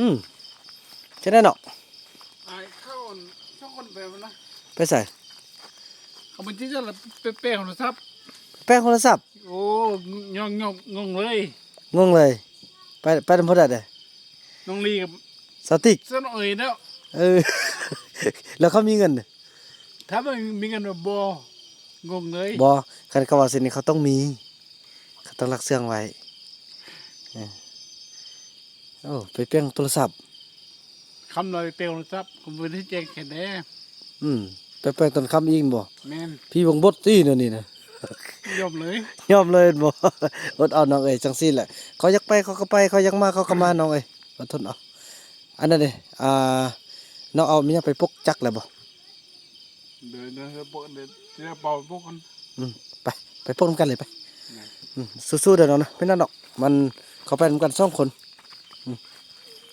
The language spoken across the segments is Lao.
ອືມ ຈັ່ງໃດເນາະ? ອ້າຍເຂົາສອງຄົນໄປພຸ້ນນະ. ໄປໃສ? ເຂົາບໍ່ຈິດຈັກລະ ໄປແປງໂທລະສັບ. ແປງໂທລະສັບ? ໂອ້ ງ- ງ- ງົງເລີຍ ງົງເລີຍ. ໄປ ໄປນຳຜູ້ໃດເດ? ນ້ອງລີກັບສາວຕິກ ສາວເອີຍແລ້ວ. ເອີ ແລ້ວເຂົາມີເງິນ? ຖາມວ່າມີເງິນບໍ່? ງົງເລີຍ. ບໍ່ ຄັນເຂົາວ່າຊັ້ນນີ້ ເຂົາຕ້ອງມີ ເຂົາຕ້ອງລັກເຊື່ອງໄວ້. ເອີ ໂອ້ ໄປແປງໂທລະສັບ ຄຳລອຍແປງໂທລະສັບ ຄຳບໍ່ໄດ້ແຈ້ງແຄ່ແດ່. ອືມ ໄປແປງຕອນຄ່ຳອີກແມ່ນບໍ່? ແມ່ນ. ຜີບັງບົດຕິແນວນີ້ນະ. ຍອມເລີຍ ຍອມເລີຍແມ່ນບໍ່? ອົດເອົານ້ອງເອີຍ ຈັ່ງຊີ້ແຫຼະ ເຂົາຢາກໄປເຂົາກໍໄປ ເຂົາຢາກມາເຂົາກໍມາ ນ້ອງເອີຍ ອົດທົນເອົາ. ອັນນັ້ນເດ ອ່າ ນ້ອງເອົາມີຫຍັງໄປປົກຈັກແລ້ວບໍ່? ເດີ ເດີ ເດີ ປົກ ເດີ ເດີ ເປົ່າປົກກັນ. ອືມ ໄປ ໄປປົກນຳກັນເລີຍໄປ. ອືມ ສູ້ໆເດີນ້ອງນະ ເປັນຫຍັງດອກ ມັນ ເຂົາໄປນຳກັນສອງຄົນ. ອືມ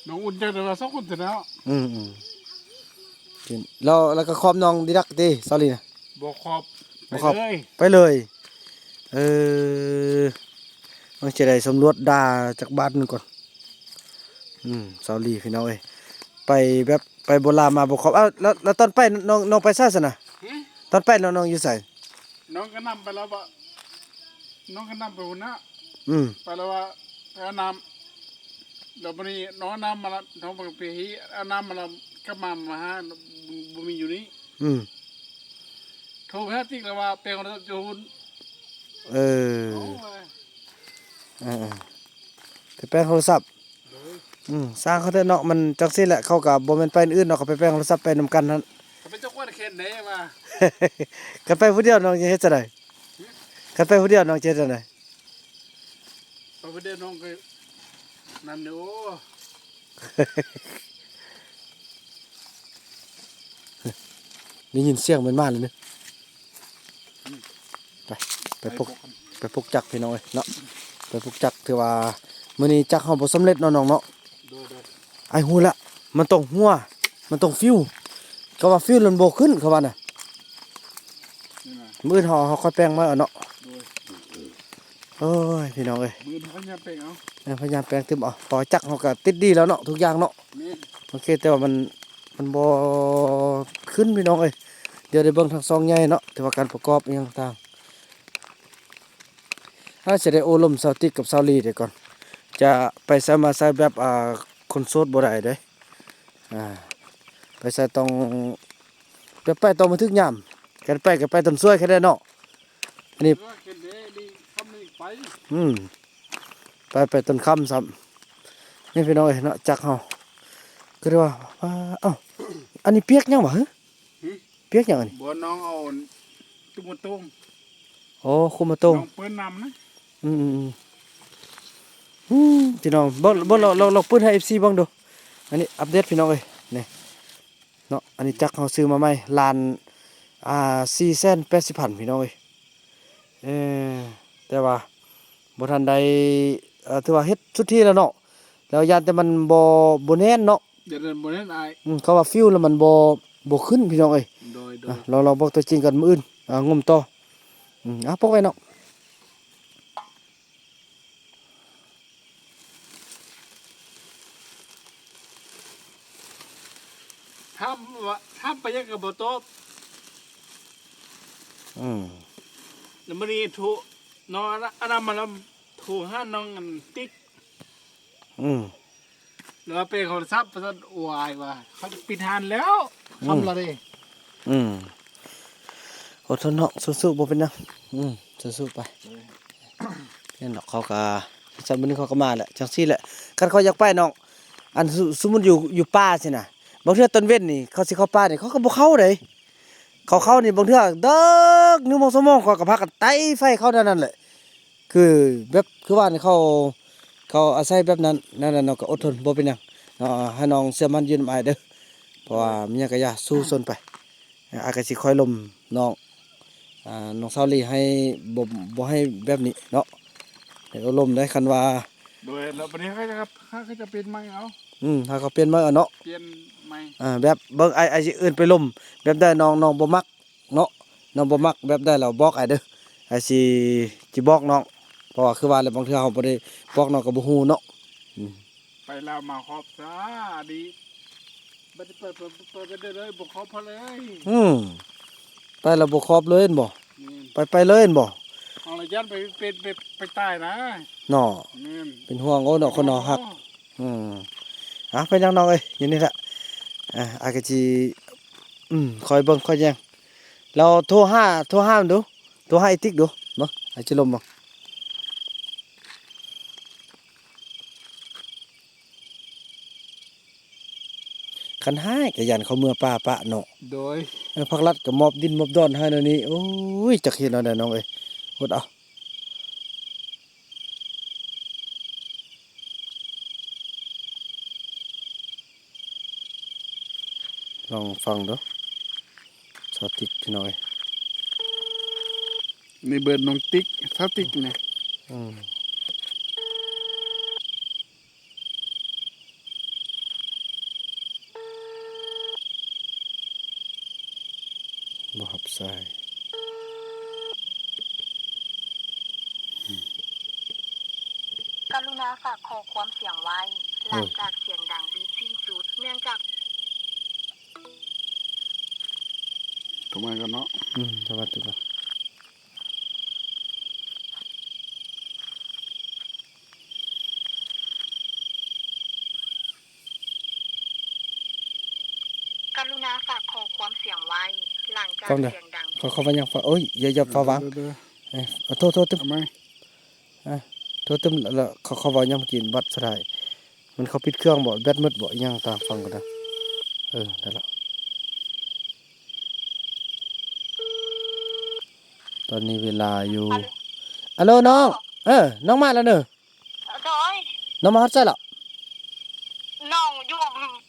ນ້ອງອຸ່ນຈັກໄດ້ວ່າສອງຄົນເທື່ອເນາະ. ອືມໆ ແລ້ວ ແລ້ວກໍຂອບນ້ອງດີດັກຕິ ສາວລີນະ? ບໍ່ຂອບ ບໍ່ຂອບ ໄປເລີຍ ໄປເລີຍ. ເອີ ມັນຊິໄດ້ສຳຫຼວດດ່າຈັກບາດໜຶ່ງກ່ອນ. ອືມ ສາວລີພີ່ນ້ອງເອີຍ ໄປແບບ ໄປບໍ່ລາມາບໍ່ຂອບ. ອ້າວ ແລ້ວ ແລ້ວຕອນໄປນ້ອງ ນ້ອງໄປໃສຊັ້ນນະ? ຫື? ຕອນໄປນ້ອງ ນ້ອງຢູ່ໃສ? ນ້ອງກໍນຳໄປແລ້ວບໍ່? ນ້ອງກໍນຳໄປພຸ້ນນະ. ອືມ ໄປແລ້ວວ່າໄປເອົານ້ຳ ແລ້ວບັດນີ້ນ້ອງເອົານ້ຳມາລະ ນ້ອງໄປເອົານ້ຳມາລະ ກັບມາ ມາຫາ ບໍ່ມີຢູ່ນີ້. ອືມ ໂທໄປຫາຕິກແລ້ວວ່າແປງໂທລະສັບຢູ່ພຸ້ນ. ເອີ ເອີໆ ໄປແປງໂທລະສັບ. ໂດຍ ອືມ ຊ່າງເຂົາເຖາະເນາະ ມັນຈັ່ງຊີ້ແຫຼະ ເຂົາກໍບໍ່ແມ່ນໄປອື່ນເນາະ ເຂົາໄປແປງໂທລະສັບໄປນຳກັນຫັ້ນ. ເຂົາເປັນເຈົ້າຂອງແຄນເດ້ວ່າ ຄັນໄປຜູ້ດຽວນ້ອງຈະເຮັດຈັ່ງໃດ? ຄັນໄປຜູ້ດຽວນ້ອງຈະເຮັດຈັ່ງໃດ? ໄປຜູ້ດຽວນ້ອງກໍນັ້ນເດ້. ໂອ້ ໄດ້ຍິນສຽງມັນມາແລ້ວນີ້. ໄປ ໄປປົກ ໄປປົກຈັກພີ່ນ້ອງເອີຍເນາະ ໄປປົກຈັກ. ຖືວ່າມື້ນີ້ຈັກເຮົາບໍ່ສຳເລັດເນາະນ້ອງເນາະ. ໂດຍໆ ອ້າຍຮູ້ລະ ມັນຕ້ອງຮົ່ວ ມັນຕ້ອງຟິວ ເຂົາວ່າຟິວແລ້ວມັນບໍ່ຂຶ້ນ ເຂົາວ່ານະ. ນີ້ນະ ມື້ອື່ນເຮົາ ເຮົາຄ່ອຍແປງໃໝ່ເອົາເນາະ. ໂດຍ ໂອ້ຍ ພີ່ນ້ອງເອີຍ ມື້ອື່ນເຮົາພະຍາຍາມແປງເອົາ ເອີ ພະຍາຍາມແປງຕື່ມເອົາ ເພາະວ່າຈັກເຮົາກໍຕິດດີແລ້ວເນາະ ທຸກຢ່າງເນາະ. ແມ່ນ ໂອເຄ ແຕ່ວ່າມັນ ມັນບໍ່ຂຶ້ນພີ່ນ້ອງເອີຍ. ດຽວໄດ້ເບິ່ງທັງຊ່ອງໃຫຍ່ເນາະ ຖືວ່າການປະກອບອີ່ຫຍັງຕ່າງ. ອາດຈະໄດ້ໂອ້ລົມສາວຕິກກັບສາວລີເດ້ກ່ອນ ຈະໄປໃສມາໃສແບບ ອ່າ ຄົນໂສດບໍ່ໄດ້ເດ້. ອ່າ ໄປໃສຕ້ອງ ແບບໄປຕ້ອງມາຖືກຍາມ ຄັນໄປກໍໄປຕອນສວຍແຄ່ນັ້ນເນາະ. ອັນນີ້ ອືມ ໄປ ໄປຕອນຄ່ຳຊ້ຳ. ນີ້ພີ່ນ້ອງເອີຍເນາະ ຈັກເຮົາ ຄືໄດ້ວ່າ ອ້າວ ອັນນີ້ປຽກຫຍັງຫວາ? ຫຶ? ຫຶ? ປຽກຫຍັງອັນນີ້? ບໍ່ ນ້ອງເອົາຕຸມາໂຕ້ງ. ໂອ້ ຄຸມາໂຕ້ງ ນ້ອງເປື້ອນນ້ຳນະ. ອືມໆໆ ອືມ ພີ່ນ້ອງ ເບິ່ງ ເບິ່ງ ລອງ ລອງ ລອງເປີດໃຫ້ເອັຟຊີເບິ່ງດູ. ອັນນີ້ອັບເດດພີ່ນ້ອງເອີຍ ນີ້ເນາະ ອັນນີ້ຈັກເຮົາຊື້ມາໃໝ່ ລ້ານ ອ່າ ສີ່ແສນແປດສິບພັນ ພີ່ນ້ອງເອີຍ. ເອີ ແຕ່ວ່າບໍ່ທັນໄດ້ ເອີ ຖືວ່າເຮັດສຸດທີ່ແລ້ວເນາະ ແລ້ວຢ້ານແຕ່ມັນບໍ່ ບໍ່ແໜ້ນເນາະ. ເດີ ບໍ່ແໜ້ນອ້າຍ. ອືມ ເຂົາວ່າຟິວແລ້ວມັນບໍ່ ບໍ່ຂຶ້ນພີ່ນ້ອງເອີຍ. ໂດຍໆ ອ່ະ ລອງ ລອງເບິ່ງຕົວຈິງກັນມື້ອື່ນ ອ່າ ງົມຕໍ່. ອືມ ອ່ະ ປົກໄວ້ເນາະ. ຖາມວ່າ ຖາມໄປຫຍັງກໍບໍ່ຕອບ. ອືມ ແລ້ວມື້ນີ້ໂທ ນ້ອງອັນນັ້ນ ອັນນັ້ນມາແລ້ວ ໂທຫານ້ອງອັນຕິກ. ອືມ ແລ້ວວ່າເປັນໂທລະສັບ ວ່າຊັ້ນ. ໂອ້ຍ ວ່າເຂົາປິດຮ້ານແລ້ວ ອືມ ຄ່ຳແລ້ວເດ້. ອືມ ອົດທົນເນາະ ສູ້ໆ ບໍ່ເປັນຫຍັງ. ອືມ ສູ້ໆ ໄປ. ແມ່ນດອກ ເຂົາກໍ ຊັ້ນ ມື້ນີ້ເຂົາກໍມາແຫຼະ ຈັ່ງຊີ້ແຫຼະ. ຄັນເຂົາຢາກໄປນ້ອງ ອັນ ສົມ ສົມມຸດຢູ່ ຢູ່ປ່າຊີ້ນະ ບາງເທື່ອຕອນເວັນນີ້ ເຂົາຊິເຂົ້າປ່ານີ້ ເຂົາກໍບໍ່ເຂົ້າເດ້. ເຂົາເຂົ້ານີ້ ບາງເທື່ອເດິກ ໜຶ່ງໂມງ ສອງໂມງ ເຂົາກໍພາກັນໄຕ່ໄຟເຂົ້າແນວນັ້ນແຫຼະ. ຄືແບບ ຄືວ່ານີ້ ເຂົາ ເຂົາອາໄສແບບນັ້ນ ນັ້ນແຫຼະເນາະ ກໍອົດທົນ ບໍ່ເປັນຫຍັງເນາະ. ໃຫ້ນ້ອງເຊື່ອໝັ້ນຢູ່ນຳອ້າຍເດີ ເພາະວ່າມີຫຍັງກໍຢ່າ ສູ້ຊົນໄປ. ອ້າຍກໍຊິຄອຍລົມນ້ອງ ອ່າ ນ້ອງສາວລີໃຫ້ ບໍ່ ບໍ່ໃຫ້ແບບນີ້ເນາະ ໃຫ້ອົບຮົມໄດ້ ຄັນວ່າ. ໂດຍ ແລ້ວບັດນີ້ເຮົາກໍຈະ ເຮົາກໍຈະປ່ຽນໃໝ່ເອົາ. ອືມ ເຮົາກໍປ່ຽນໃໝ່ເອົາເນາະ ປ່ຽນໃໝ່. ອ່າ ແບບເບິ່ງ ອ້າຍ ອ້າຍຊິເອີ້ນໄປລົມແບບໃດ ນ້ອງ ນ້ອງບໍ່ມັກເນາະ ນ້ອງບໍ່ມັກແບບໃດ ລາວບອກອ້າຍເດີ ອ້າຍຊິ ຊິບອກນ້ອງ ເພາະວ່າຄືວ່າແຫຼະ ບາງເທື່ອເຮົາບໍ່ໄດ້ບອກ ນ້ອງກໍບໍ່ຮູ້ເນາະ. ອືມ ໄປລາວມາຮອບຊາດີ ບັດນີ້ເປີດ ເປີດ ເປີດໄປເດີເລີຍ ບໍ່ຮອບເພິ່ນເລີຍ. ອືມ ໄປແລ້ວບໍ່ຮອບເລີຍແມ່ນບໍ່? ແມ່ນ. ໄປ ໄປເລີຍແມ່ນບໍ່? ເອົາລະຢ້ານໄປ ໄປ ໄປ ໄປຕາຍນະ ເນາະ. ແມ່ນ. ເປັນຫ່ວງ ໂອ້ ເນາະ ຄົນເຮົາຮັກ. ໂອ້ ອືມ ອ່າ ເປັນຫຍັງນ້ອງເອີຍ ຢູ່ນີ້ລະ. ອ່າ ອ້າຍກໍຊິ ອືມ ຄອຍເບິ່ງ ຄອຍແຍງ ແລ້ວໂທຫາ ໂທຫາມັນດູ ໂທຫາອີຕິກດູ ເບິ່ງ ອ້າຍຊິລົມເບິ່ງ. ຄັນຮ້າຍກໍຢ້ານເຂົາເມືອປ່າປະເນາະ. ໂດຍ ເອີ ພາກລັດກໍມອບດິນມອບດອນໃຫ້ແນວນີ້. ໂອ້ຍ ຈັກເຮັດແນວໃດນ້ອງເອີຍ ອົດເອົາ. ລອງຟັງເດີ ສາວຕິກ ພີ່ນ້ອງເອີຍ. ນີ້ເບີດນ້ອງຕິກ ສາວຕິກນີ້. ອືມ ບໍ່ຮັບສາຍ. ກະລຸນາຝາກຂໍ້ຄວາມສຽງໄວ້ ຫຼັງຈາກສຽງດັງບີບສິ້ນສຸດ ເນື່ອງຈາກ ໂທມາກ່ອນເນາະ. ອືມ ໂທມາຕິດກ່ອນ. ກະລຸນາຝາກຂໍ້ຄວາມສຽງໄວ້ ຫຼັງຈາກສຽງດັງ. ເຂົາ ເຂົາວ່າຫຍັງ? ໂອ້ຍ ຢ່າ ຢ່າຟ້າວວາງ. ເອີ ໂທດ ໂທດ ຕື່ມ ເອົາໃໝ່. ອ່າ ໂທດຕື່ມ ແລ້ວເຂົາ ເຂົາເວົ້າຫຍັງເມື່ອກີ້ ບັດສຸດທ້າຍ ມັນເຂົາປິດເຄື່ອງບໍ ແບັດໝົດບໍ ອີ່ຫຍັງ ຕາມຟັງກ່ອນເດີ. ເອີ ໄດ້ລະ. ຕອນນີ້ເວລາຢູ່ ອາໂລ ນ້ອງ. ເອີ ນ້ອງມາແລ້ວເນີ. ໂດຍ. ນ້ອງມາຮອດໃສລະ? ນ້ອງຢູ່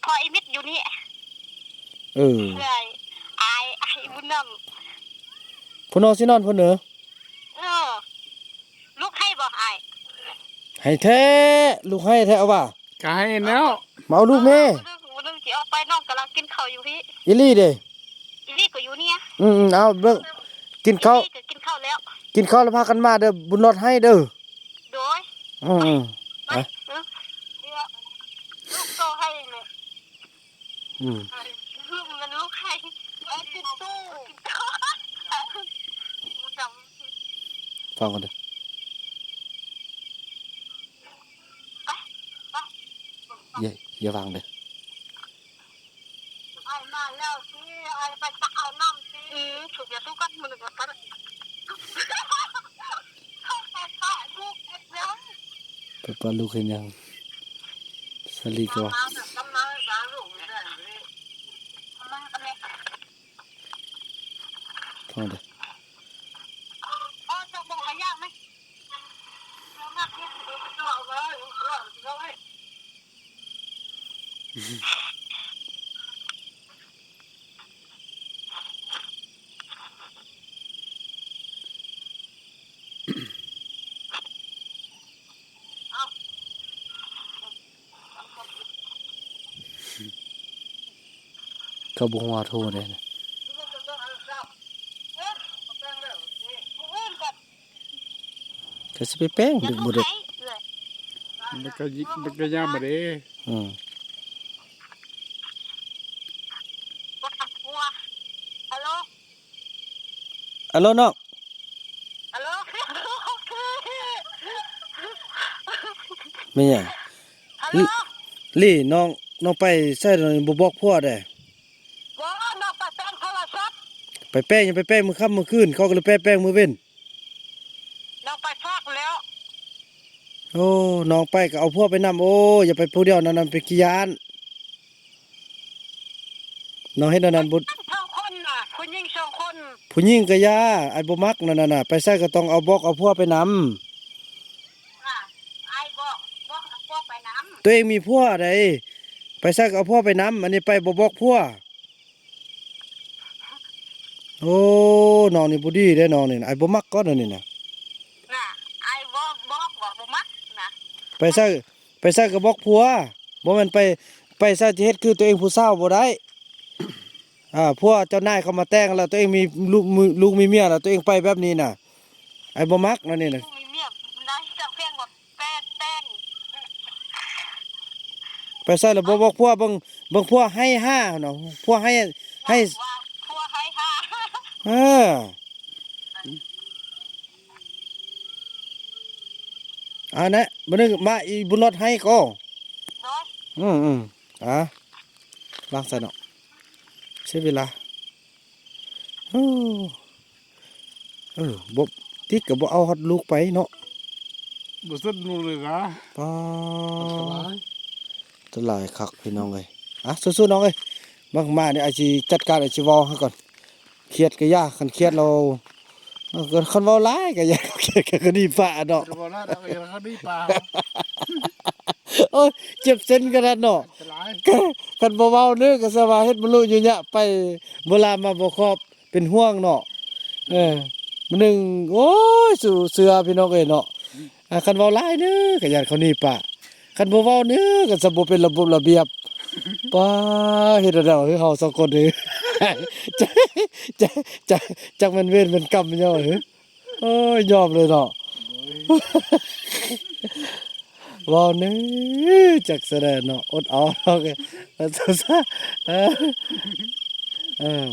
ພໍ່ອີມິດຢູ່ນີ້. ເອີ ເອື້ອຍ ອ້າຍ ອ້າຍບຸນນຳ. ຜູ້ນ້ອງຊິນອນພຸ້ນເນີ. ເອີ ລູກໄຫ້ບໍ່ອ້າຍ? ໄຫ້ແທ້ ລູກໄຫ້ແທ້ ເອົາວ່າ. ກະໃຫ້ແລ້ວ ມາເອົາລູກແມ່. ມື້ໜຶ່ງ ມື້ໜຶ່ງຊິອອກໄປ ນ້ອງກຳລັງກິນເຂົ້າຢູ່ພີ້. ອີ່ຫຼີເດ? ອີ່ຫຼີກໍຢູ່ນີ້. ອືມໆ ເອົາເບິ່ງ ກິນເຂົ້າ ອີ່ຫຼີກໍກິນເຂົ້າແລ້ວ ກິນເຂົ້າແລ້ວພາກັນມາເດີ ບຸນຮອດໄຫ້ເດີ. ໂດຍ. ອືມໆ ໄປ ໄປ. ລູກໂຕໃຫ້ແມ່. ອືມ ມັນລູກໃຄ ເອີ ກິນຕູ້ ຟັງກ່ອນເດີ. ຢ່າ ຢ່າວາງເດີ. ອ້າຍມາແລ້ວຕິ ອ້າຍໄປຕັກເອົານ້ຳຕິ. ອືມ ຊຸບຢາສູກັນ ມື້ໜຶ່ງກໍໄປ ໄປປະລູກເຮັດຫຍັງ? ສາລີກໍວ່າ ເອົາມາເດີ ເອົາມາເດີ ເອົາມາເດີ. ເຂົາບໍ່ຮູ້ວ່າໂທເດ້. ກໍຊິໄປແປງ ດຶກບໍ່ດຶກ ມັນກໍ ມັນກໍຍາມມາເດ້. ອືມ ອາໂລ ອາໂລ ນ້ອງ. ອາໂລ ແມ່ນຫຍັງ? ອາໂລ ລີ້ ນ້ອງ ນ້ອງໄປໃສ ນ້ອງບໍ່ບອກຜົວເດ້? ບໍ່ ນ້ອງໄປແປງໂທລະສັບ. ໄປແປງ ຍັງໄປແປງມື້ຄ່ຳມື້ຄືນ ເຂົາກໍເລີຍໄປແປງມື້ເວັນ. ນ້ອງໄປຟອກແລ້ວ. ໂອ້ ນ້ອງໄປກໍເອົາຜົວໄປນຳ. ໂອ້ ຢ່າໄປຜູ້ດຽວນັ້ນ ນັ້ນເປັນຂີ້ຢ້ານ. ນ້ອງເຮັດແນວນັ້ນບໍ່ ສອງຄົນນະ ຜູ້ຍິງສອງຄົນ. ຜູ້ຍິງກໍຢ່າ ອ້າຍບໍ່ມັກນັ້ນນະ. ໄປໃສກໍຕ້ອງເອົາບອກເອົາຜົວໄປນຳ. ອ້າຍບອກ ບອກເອົາຜົວໄປນຳ. ຕົວເອງມີຜົວໃດ ໄປໃສກໍເອົາຜົວໄປນຳ. ອັນນີ້ໄປບໍ່ບອກຜົວ. ໂອ້ ນ້ອງນີ້ບໍ່ດີເດ້ ນ້ອງນີ້ນະ ອ້າຍບໍ່ມັກກ່ອນອັນນີ້ນະ. ນະ ອ້າຍບໍ່ ບອກວ່າບໍ່ມັກນະ. ໄປໃສ ໄປໃສກໍບອກຜົວ ບໍ່ແມ່ນໄປ ໄປໃສຈະເຮັດຄືຕົວເອງຜູ້ສາວບໍ່ໄດ້. ອ່າ ຜົວເຈົ້ານາຍເຂົາມາແຕ່ງແລ້ວ ຕົວເອງມີລູກ ມີລູກມີເມຍແລ້ວ ຕົວເອງໄປແບບນີ້ນະ ອ້າຍບໍ່ມັກແນວນີ້ນະ. ມີເມຍນາຍເຈົ້າແພງວ່າ ແປງ ແປງ ແປງ ປໃສລະບໍ່ບອກຜົວ ເບິ່ງ ເບິ່ງຜົວໄຫ້ຫາເນາະ ຜົວໄຫ້ ໄຫ້ ວ່າຜົວໄຫ້ຫາ ເອີ ອັນນັ້ນ ມື້ໜຶ່ງມາອີບຸນລອດໄຫ້ກໍ ໂດຍ ອືມໆ ອາ ວາງຊະເນາະ ເສຍເວລາ ໂອ້ ເອີ ບໍ່ ຕິດກໍບໍ່ເອົາຮອດລູກໄປເນາະ ບໍ່ສົນລູກເລີຍນະ ປາ ອັນຕະລາຍ ອັນຕະລາຍຄັກພີ່ນ້ອງເອີຍ ອ່ະ ສູ້ໆ ນ້ອງເອີຍ ບັກໝານີ້ ອ້າຍຊິຈັດການ ອ້າຍຊິເວົ້າໃຫ້ກ່ອນ ຄຽດກໍຢ່າ ຄັນຄຽດແລ້ວ ເອີ ຄັນເວົ້າຫຼາຍກໍຢ່າ ຄຽດກໍໜີປ່າເນາະ ຄັນເວົ້າຫຼາຍກໍຢ່າ ຄັນໜີປ່າ ໂອ້ຍ ເຈັບເສັ້ນຂະໜາດເນາະ ອັນຕະລາຍ ຄັນບໍ່ເວົ້າເນີ ກໍສະວ່າເຮັດມະລຸຍຸຍະໄປ ບໍ່ລາມາບໍ່ຄອບ ເປັນຫ່ວງເນາະ ເອີ ມື້ໜຶ່ງ ໂອ້ຍ ສູ່ເຊື່ອພີ່ນ້ອງເອີຍເນາະ ອືມ ອ່າ ຄັນເວົ້າຫຼາຍເນີ ກໍຢ້ານເຂົາໜີປ່າ ຄັນບໍ່ເວົ້າເນີ ກໍຈະບໍ່ເປັນລະບົບລະບຽບ ປ້າ ເຮັດແນວໃດເຮົາສອງຄົນເອີຍ ຈັກ ຈັກ ຈັກ ຈັກແມ່ນເວນແມ່ນກຳຫຍັງເອີຍ ໂອ້ຍ ຍອມເລີຍເນາະ ເວົ້າແດ່ ຈັກສະແດງເນາະ ອົດເອົາ ເອີ ເອີ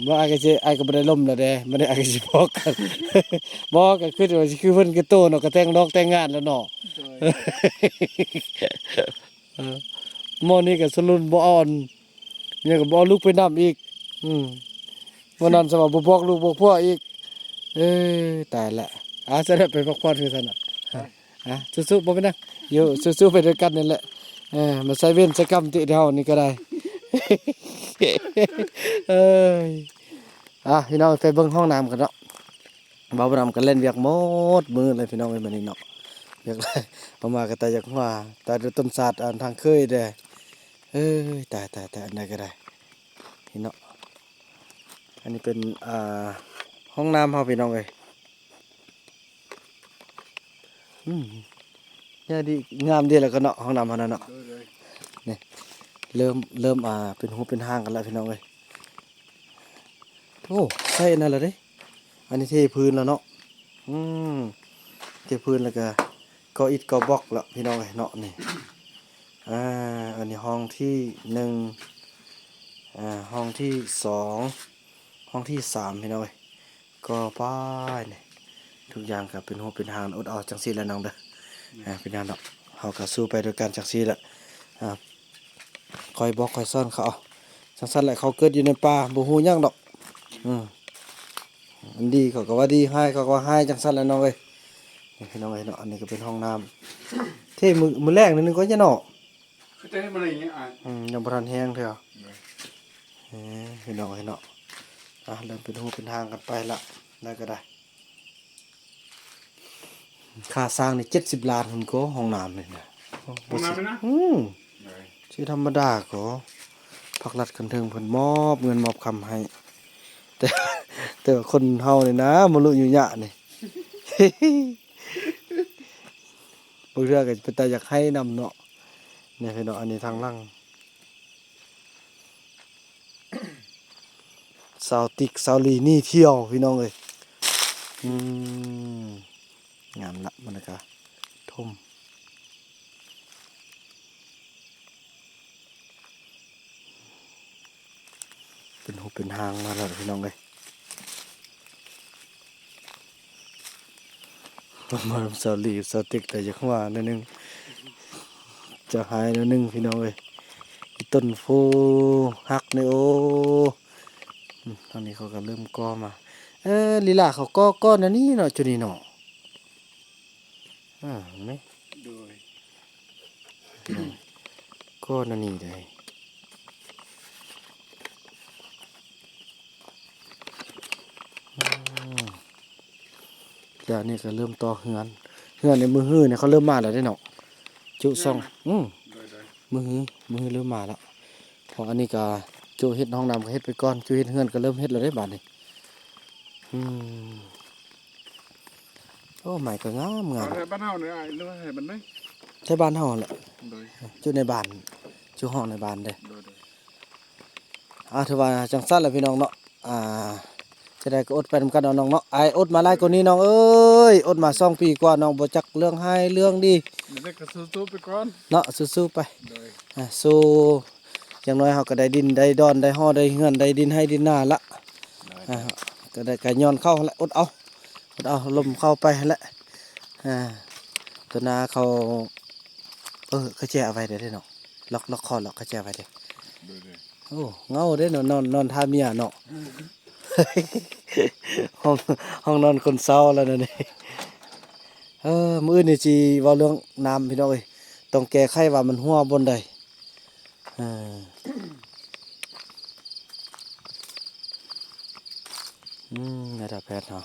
ບໍ່ ອ້າຍກໍຊິ ອ້າຍກໍບໍ່ໄດ້ລົມແລ້ວເດ້ ບໍ່ໄດ້ ອ້າຍກໍຊິບອກກັນ ບໍ່ ກໍຄືວ່າຊິຄືເພິ່ນຄືໂຕເນາະ ກໍແຕ່ງດອກແຕ່ງງານແລ້ວເນາະ ໂດຍ ເອີ ໝໍນີ້ກໍສະຫຼຸນບໍ່ເອົາອັນ ຍັງກໍບໍ່ເອົາລູກໄປນຳອີກ ອືມ ມື້ນັ້ນສະວ່າບໍ່ບອກລູກບອກຜົວອີກ ເອີ ຕາຍລະ ອາ ສະນັ້ນໄປພັກຜ່ອນຄືຊັ້ນນະ ອາ ສູ້ໆ ບໍ່ເປັນຫຍັງ ຢູ່ ສູ້ໆ ໄປດ້ວຍກັນນີ້ແຫຼະ ເອີ ມາໃສ່ເວນໃສ່ກຳຕິເຮົານີ້ກໍໄດ້ ເອີຍ ອາ ພີ່ນ້ອງ ໄປເບິ່ງຫ້ອງນ້ຳກັນເນາະ ບ່າວບຸນນຳກໍເຫຼັ້ນວຽກໝົດມື້ເລີຍພີ່ນ້ອງເອີຍ ມື້ນີ້ເນາະ ວຽກຫຼາຍ ອອກມາກໍຕາຢາກຫົວ ຕາດູຕົ້ນສາດ ອັນທາງເຄີຍແດ່ ເອີຍ ຕາຍໆໆ ອັນໃດກໍໄດ້ ນີ້ເນາະ ອັນນີ້ເປັນ ອ່າ ຫ້ອງນ້ຳເຮົາພີ່ນ້ອງເອີຍ ອືມ ໃຫຍ່ດີ ງາມດີແລ້ວກໍເນາະ ຫ້ອງນ້ຳເຮົານັ້ນເນາະ ໂດຍໆ ນີ້ ເລີ່ມ ເລີ່ມ ອ່າ ເປັນຮູເປັນຮ່າງກັນແລ້ວພີ່ນ້ອງເອີຍ ໂອ້ ໃສ່ອັນນັ້ນແລ້ວເດ້ ອັນນີ້ເທພື້ນແລ້ວເນາະ ອືມ ເທພື້ນແລ້ວກໍກໍ່ອິດກໍ່ບລັອກແລ້ວພີ່ນ້ອງເອີຍເນາະ ນີ້ ອ່າ ອັນນີ້ຫ້ອງທີໜຶ່ງ ອ່າ ຫ້ອງທີສອງ ຫ້ອງທີສາມ ພີ່ນ້ອງເອີຍ ກໍໄປນີ້ ທຸກຢ່າງກໍເປັນຮູເປັນຮ່າງ ອົດເອົາຈັ່ງຊີ້ແຫຼະນ້ອງເດີ ອ່າ ເປັນຫຍັງດອກ ເຮົາກໍສູ້ໄປດ້ວຍກັນຈັ່ງຊີ້ແຫຼະ ອ່າ ຄ່ອຍບອກຄ່ອຍສອນເຂົາ ຈັ່ງຊັ້ນແຫຼະ ເຂົາເກີດຢູ່ໃນປ່າ ບໍ່ຮູ້ຫຍັງດອກ ອືມ ອັນດີເຂົາກໍວ່າດີ ຮ້າຍເຂົາກໍວ່າຮ້າຍ ຈັ່ງຊັ້ນແຫຼະນ້ອງເອີຍ ນີ້ພີ່ນ້ອງເອີຍເນາະ ອັນນີ້ກໍເປັນຫ້ອງນ້ຳ ເທມື້ ມື້ແລງໜ້ອຍໜຶ່ງກໍຢ່າເນາະ ຄືເທມື້ນີ້ອ້າຍ ອືມ ຍັງບໍ່ທັນແຫ້ງເທື່ອ ໂດຍ ເອີ ພີ່ນ້ອງເອີຍເນາະ ອ່ະ ເລີ່ມເປັນຮູເປັນຮ່າງກັນໄປລະ ໄດ້ກໍໄດ້ ຄ່າສ້າງນີ້ເຈັດສິບລ້ານພຸ້ນກໍ ຫ້ອງນ້ຳນີ້ນະ ຫ້ອງນ້ຳນີ້ນະ ອືມ ໂດຍ ຊິທຳມະດາກໍ ພາກລັດຂັ້ນເທິງເພິ່ນມອບເງິນມອບຄຳໃຫ້ ແຕ່ ແຕ່ວ່າຄົນເຮົານີ້ນະ ມະລຸຍຸຍະນີ້ ບາງເທື່ອກໍເປັນຕາຢາກໄຫ້ນຳເນາະ ນີ້ພີ່ນ້ອງ ອັນນີ້ທາງຫຼັງ ສາວຕິກສາວລີໜີທ່ຽວພີ່ນ້ອງເອີຍ ອືມ ງາມລະ ມັນກະຖົມ ເປັນຮູເປັນຮ່າງມາແລ້ວພີ່ນ້ອງເອີຍ. ມານຳສາວລີສາວຕິກ ແຕ່ຢາກວ່າໜ້ອຍໜຶ່ງ ຈະຫາຍໜ້ອຍໜຶ່ງພີ່ນ້ອງເອີຍ. ອີຕົ້ນໂພຫັກນີ້ ໂອ້ ອືມ ທາງນີ້ເຂົາກໍເລີ່ມກໍ່ມາ ເອີ ລີລາເຂົາກໍ່ ກໍ່ແນວນີ້ເນາະ ຈຸດນີ້ເນາະ. ອ່າ ເຫັນໄໝ? ໂດຍ ກໍນັ້ນນີ້ເດ້ ອືມ ດຽວນີ້ກໍເລີ່ມຕໍ່ເຮືອນ ເຮືອນໃນມື້ຮືນີ້ເຂົາເລີ່ມມາແລ້ວເດ້ເນາະ ຈຸສອງ ເລີ່ມແລ້ວ ອືມ ໂດຍໆ ມື້ຮື ມື້ຮືເລີ່ມມາແລ້ວ ເພາະອັນນີ້ກໍຈຸເຮັດຫ້ອງນ້ຳກໍເຮັດໄປກ່ອນ ຈຸເຮັດເຮືອນກໍເລີ່ມເຮັດແລ້ວເດ້ບາດນີ້ ອືມ. ໂອ້ ໄມ້ກໍງາມໆ ແຖວບ້ານເຮົານີ້ອ້າຍ ຫຼືວ່າແຖວບ້ານໃດ? ແຖວບ້ານເຮົາຫັ້ນແຫຼະ ໂດຍ ຢູ່ໃນບ້ານ ຢູ່ຫ້ອງໃນບ້ານເດ້ ໂດຍໆ. ອ່າ ຖືວ່າຈັ່ງຊັ້ນແຫຼະພີ່ນ້ອງເນາະ ອ່າ ຈັ່ງໃດກໍອົດໄປນຳກັນເນາະນ້ອງເນາະ. ອ້າຍອົດມາຫຼາຍກວ່ານີ້ນ້ອງເອີຍ, ອົດມາສອງປີກວ່ານ້ອງ ບໍ່ຈັກເລື່ອງຮ້າຍເລື່ອງດີ ເດັກກໍສູ້ໆໄປກ່ອນເນາະ, ສູ້ໆໄປ. ໂດຍ ອ່າ ສູ້ ຢ່າງໜ້ອຍເຮົາກໍໄດ້ດິນໄດ້ດອນ ໄດ້ຫໍໄດ້ເຮືອນ ໄດ້ດິນໄຮ່ດິນນາລະ. ໂດຍ ອ່າ ກໍໄດ້ ກໍຍ້ອນເຂົາຫັ້ນແຫຼະ, ອົດເອົາ ອົດເອົາ ລົມເຂົ້າໄປຫັ້ນແຫຼະ. ອ່າ ຕົວໜ້າເຂົາ ເອີ ກະແຈເອົາໄວ້ເດ້ເນາະ, ລັອກ ລັອກຄໍ ລັອກກະແຈໄວ້ເດ້. ໂອ້ ເຫງົາເດ້ເນາະ ນອນ ນອນຖ້າເມຍເນາະ. ຫ້ອງ ຫ້ອງນອນຄົນເຊົາແລ້ວນະນີ້. ເອີ ມື້ອື່ນນີ້ຊິເວົ້າເລື່ອງນ້ຳພີ່ນ້ອງເອີຍ, ຕ້ອງແກ້ໄຂວ່າມັນຮົ່ວບ່ອນໃດ. ເອີ ອືມ ນາຍແພດເຮົາ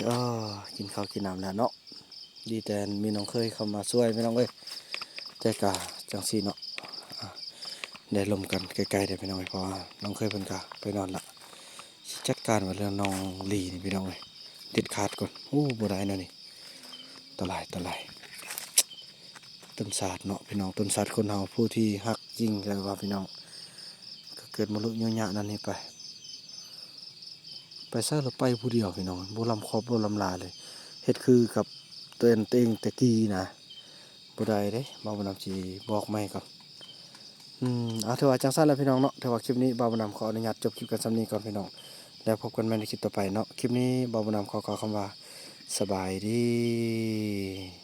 ເອີ ກິນເຂົ້າກິນນ້ຳແລ້ວເນາະ. ດີແຕ່ມີນ້ອງເຂີຍເຂົ້າມາຊ່ວຍພີ່ນ້ອງເອີຍ, ແຕ່ກະຈັ່ງຊີ້ເນາະ ອ່າ ໄດ້ລົມກັນໄກໆເດ້ພີ່ນ້ອງເອີຍ, ເພາະວ່ານ້ອງເຂີຍເພິ່ນກະໄປນອນລະ. ຊິຈັດການວ່າເລື່ອງນ້ອງລີນີ້ພີ່ນ້ອງເອີຍ, ເດັດຂາດກ່ອນ. ໂອ້ ບໍ່ໄດ້ແນວນີ້, ຕາລາຍ ຕາລາຍ. ຕົ້ນຊາດເນາະພີ່ນ້ອງ, ຕົ້ນຊາດຄົນເຮົາຜູ້ທີ່ຮັກຈິງ ແຕ່ວ່າພີ່ນ້ອງ ກໍເກີດມາລຸຍຍະນັ້ນນີ້ໄປ ໄປໃສລະໄປຜູ້ດຽວພີ່ນ້ອງ, ບໍ່ລຳຄອບບໍ່ລຳລາເລີຍ, ເຮັດຄືກັບຕົວເອງແຕ່ກີ້ນະ. ບໍ່ໄດ້ເດ້, ບ່າວບຸນນຳຊິບອກໃໝ່ກ່ອນ. ອືມ ເອົາ ຖືວ່າຈັ່ງຊັ້ນລະພີ່ນ້ອງເນາະ, ຖືວ່າຄລິບນີ້ບ່າວບຸນນຳຂໍອະນຸຍາດຈົບຄລິບກັນສ່ຳນີ້ກ່ອນພີ່ນ້ອງ, ແລ້ວພົບກັນໃໝ່ໃນຄລິບຕໍ່ໄປເນາະ. ຄລິບນີ້ບ່າວບຸນນຳຂໍກ່າວຄຳວ່າ ສະບາຍດີ.